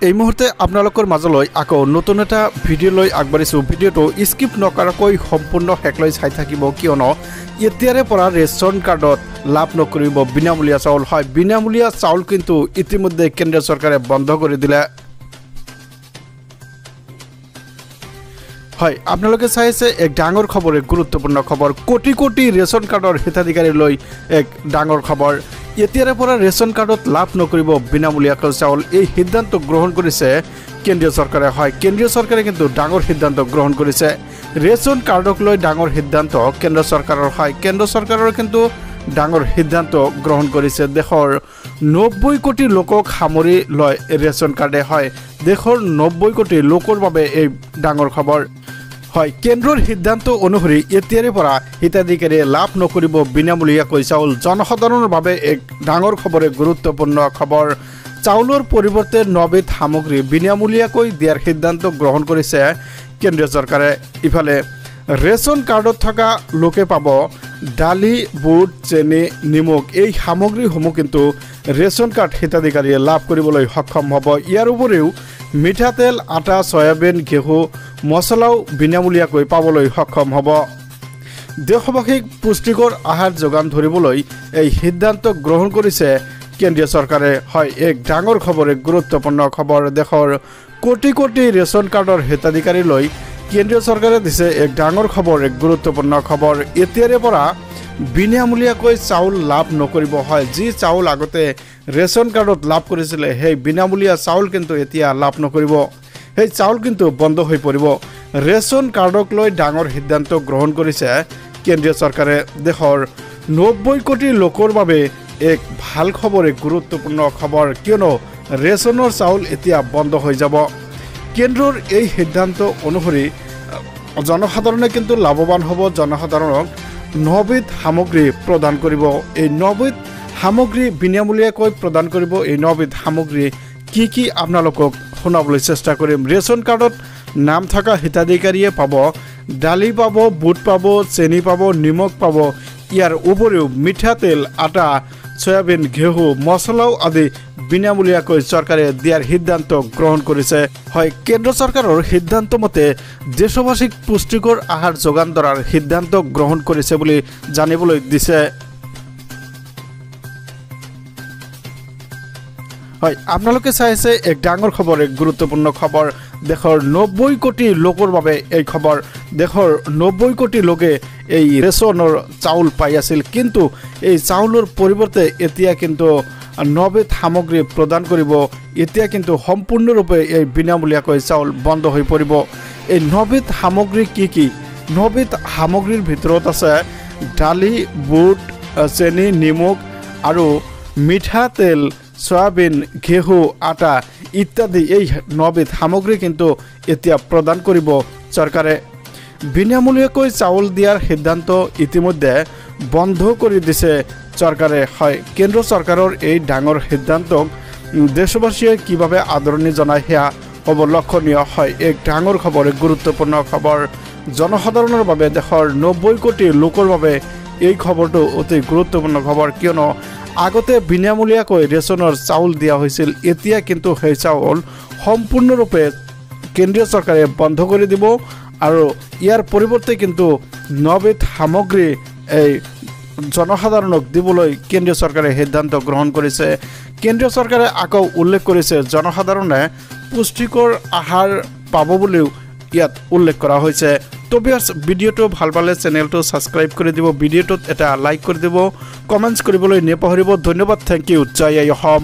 এই মুহূৰ্তে আপোনালোকৰ মাজলৈ আকৌ নতুন এটা ভিডিঅ' লৈ আগবাঢ়িছোঁ। ভিডিঅ'টো স্কিপ নকৰাকৈ সম্পূৰ্ণ শেষলৈ চাই থাকিব, কিয়নো এতিয়াৰে পৰা ৰেচন কাৰ্ডত লাভ নকৰিব বিনামূলীয়া চাউল। হয়, বিনামূলীয়া চাউল কিন্তু ইতিমধ্যে কেন্দ্ৰীয় চৰকাৰে বন্ধ কৰি দিলে। হয়, আপোনালোকে চাই আছে এক ডাঙৰ খবৰ, এক গুৰুত্বপূৰ্ণ খবৰ। কোটি কোটি ৰেচন কাৰ্ডৰ হিতাধিকাৰীলৈ এক ডাঙৰ খবৰ। এতিয়াৰে পৰা ৰেচন কাৰ্ডত লাভ নকৰিব বিনামূলীয়াকৈ চাউল। এই সিদ্ধান্ত গ্ৰহণ কৰিছে কেন্দ্ৰীয় চৰকাৰে। হয়, কেন্দ্ৰীয় চৰকাৰে কিন্তু ডাঙৰ সিদ্ধান্ত গ্ৰহণ কৰিছে। ৰেচন কাৰ্ডক লৈ ডাঙৰ সিদ্ধান্ত কেন্দ্ৰ চৰকাৰৰ। হয়, কেন্দ্ৰ চৰকাৰৰ কিন্তু ডাঙৰ সিদ্ধান্ত গ্ৰহণ কৰিছে। দেশৰ 90 কোটি লোকক সামৰি লয় ৰেচন কাৰ্ডে। হয়, দেশৰ 90 কোটি লোকৰ বাবে এই ডাঙৰ খবৰ। হয়, কেন্দ্ৰৰ সিদ্ধান্ত অনুসৰি এতিয়াৰে পৰা হিতাধিকাৰীয়ে লাভ নকৰিব বিনামূলীয়াকৈ চাউল। জনসাধাৰণৰ বাবে এক ডাঙৰ খবৰ, এক গুৰুত্বপূৰ্ণ খবৰ। চাউলৰ পৰিৱৰ্তে নবিধ সামগ্ৰী বিনামূলীয়াকৈ দিয়াৰ সিদ্ধান্ত গ্ৰহণ কৰিছে কেন্দ্ৰীয় চৰকাৰে। ইফালে ৰেচন কাৰ্ডত থকা লোকে পাব দালি, বুট, চেনি, নিমখ। এই সামগ্ৰীসমূহ কিন্তু ৰেচন কাৰ্ড হিতাধিকাৰীয়ে লাভ কৰিবলৈ সক্ষম হ'ব। ইয়াৰ উপৰিও মিঠাতেল, আটা, চয়াবিন, ঘেঁহু, মছলাও বিনামূলীয়াকৈ পাবলৈ সক্ষম হ'ব। দেশবাসীক পুষ্টিকৰ আহাৰ যোগান ধৰিবলৈ এই সিদ্ধান্ত গ্ৰহণ কৰিছে কেন্দ্ৰীয় চৰকাৰে। হয়, এক ডাঙৰ খবৰ, এক গুৰুত্বপূৰ্ণ খবৰ। দেশৰ কোটি কোটি ৰেচন কাৰ্ডৰ হিতাধিকাৰীলৈ কেন্দ্ৰীয় চৰকাৰে দিছে এক ডাঙৰ খবৰ, এক গুৰুত্বপূৰ্ণ খবৰ। এতিয়াৰে পৰা বিনামূলীয়াকৈ চাউল লাভ নকৰিব। হয়, যি চাউল আগতে ৰেচন কাৰ্ডত লাভ কৰিছিলে সেই বিনামূলীয়া চাউল কিন্তু এতিয়া লাভ নকৰিব। সেই চাউল কিন্তু বন্ধ হৈ পৰিব। ৰেচন কাৰ্ডক লৈ ডাঙৰ সিদ্ধান্ত গ্ৰহণ কৰিছে কেন্দ্ৰীয় চৰকাৰে। দেশৰ 90 কোটি লোকৰ বাবে এক ভাল খবৰ, এক গুৰুত্বপূৰ্ণ খবৰ। কিয়নো ৰেচনৰ চাউল এতিয়া বন্ধ হৈ যাব। কেন্দ্ৰৰ এই সিদ্ধান্ত অনুসৰি জনসাধাৰণে কিন্তু লাভৱান হ'ব। জনসাধাৰণক নবিধ সামগ্ৰী প্ৰদান কৰিব। এই নবিধ সামগ্ৰী বিনামূলীয়াকৈ প্ৰদান কৰিব। এই নবিধ সামগ্ৰী কি কি আপোনালোকক শুনাবলৈ চেষ্টা কৰিম। ৰেচন কাৰ্ডত নাম থকা হিতাধিকাৰীয়ে পাব দালি, পাব বুট, পাব চেনি, পাব নিমখ, পাব ইয়াৰ উপৰিও মিঠাতেল, আটা, চয়াবিন, ঘেঁহু, মছলাও আদি বিনামূলীয়াকৈ চৰকাৰে দিয়াৰ সিদ্ধান্ত গ্ৰহণ কৰিছে। হয়, কেন্দ্ৰ চৰকাৰৰ সিদ্ধান্ত মতে দেশবাসীক পুষ্টিকৰ আহাৰ যোগান ধৰাৰ সিদ্ধান্ত গ্ৰহণ কৰিছে বুলি জানিবলৈ দিছে। হয়, আপোনালোকে চাই আছে এক ডাঙৰ খবৰ, এক গুৰুত্বপূৰ্ণ খবৰ। দেশৰ 90 কোটি লোকৰ বাবে এই খবৰ। দেশৰ 90 কোটি লোকে এই ৰেচনৰ চাউল পাই আছিল, কিন্তু এই চাউলৰ পৰিৱৰ্তে এতিয়া কিন্তু নবিধ সামগ্ৰী প্ৰদান কৰিব। এতিয়া কিন্তু সম্পূৰ্ণৰূপে এই বিনামূলীয়াকৈ চাউল বন্ধ হৈ পৰিব। এই নবিধ সামগ্ৰী কি কি? নবিধ সামগ্ৰীৰ ভিতৰত আছে দালি, বুট, চেনি, নিমখ আৰু মিঠাতেল, চয়াবিন, ঘেঁহু, আটা ইত্যাদি। এই নবিধ সামগ্ৰী কিন্তু এতিয়া প্ৰদান কৰিব চৰকাৰে। বিনামূলীয়াকৈ চাউল দিয়াৰ সিদ্ধান্ত ইতিমধ্যে বন্ধ কৰি দিছে চৰকাৰে। হয়, কেন্দ্ৰ চৰকাৰৰ এই ডাঙৰ সিদ্ধান্তক দেশবাসীয়ে কিভাৱে আদৰণি জনায় সেয়া হ'ব লক্ষণীয়। হয়, এক ডাঙৰ খবৰ, এক গুৰুত্বপূৰ্ণ খবৰ জনসাধাৰণৰ বাবে, দেশৰ 90 কোটি লোকৰ বাবে এই খবৰটো অতি গুৰুত্বপূৰ্ণ খবৰ। কিয়নো আগতে বিনামূলীয়াকৈ ৰেচনৰ চাউল দিয়া হৈছিল, এতিয়া কিন্তু সেই চাউল সম্পূৰ্ণৰূপে কেন্দ্ৰীয় চৰকাৰে বন্ধ কৰি দিব আৰু ইয়াৰ পৰিৱৰ্তে কিন্তু নবিধ সামগ্ৰী এই জনসাধাৰণক দিবলৈ কেন্দ্ৰীয় চৰকাৰে সিদ্ধান্ত গ্ৰহণ কৰিছে। কেন্দ্ৰীয় চৰকাৰে আকৌ উল্লেখ কৰিছে জনসাধাৰণে পুষ্টিকৰ আহাৰ পাব বুলিও ইয়াত উল্লেখ কৰা হৈছে। তো ভিডিঅ'টো ভাল পালে চেনেলটো ছাবস্ক্ৰাইব কৰি দিব, ভিডিঅ'টোত এটা লাইক কৰি দিব, কমেণ্টছ কৰিবলৈ নেপাহৰিব। ধন্যবাদ, thank U, জয় আই অসম।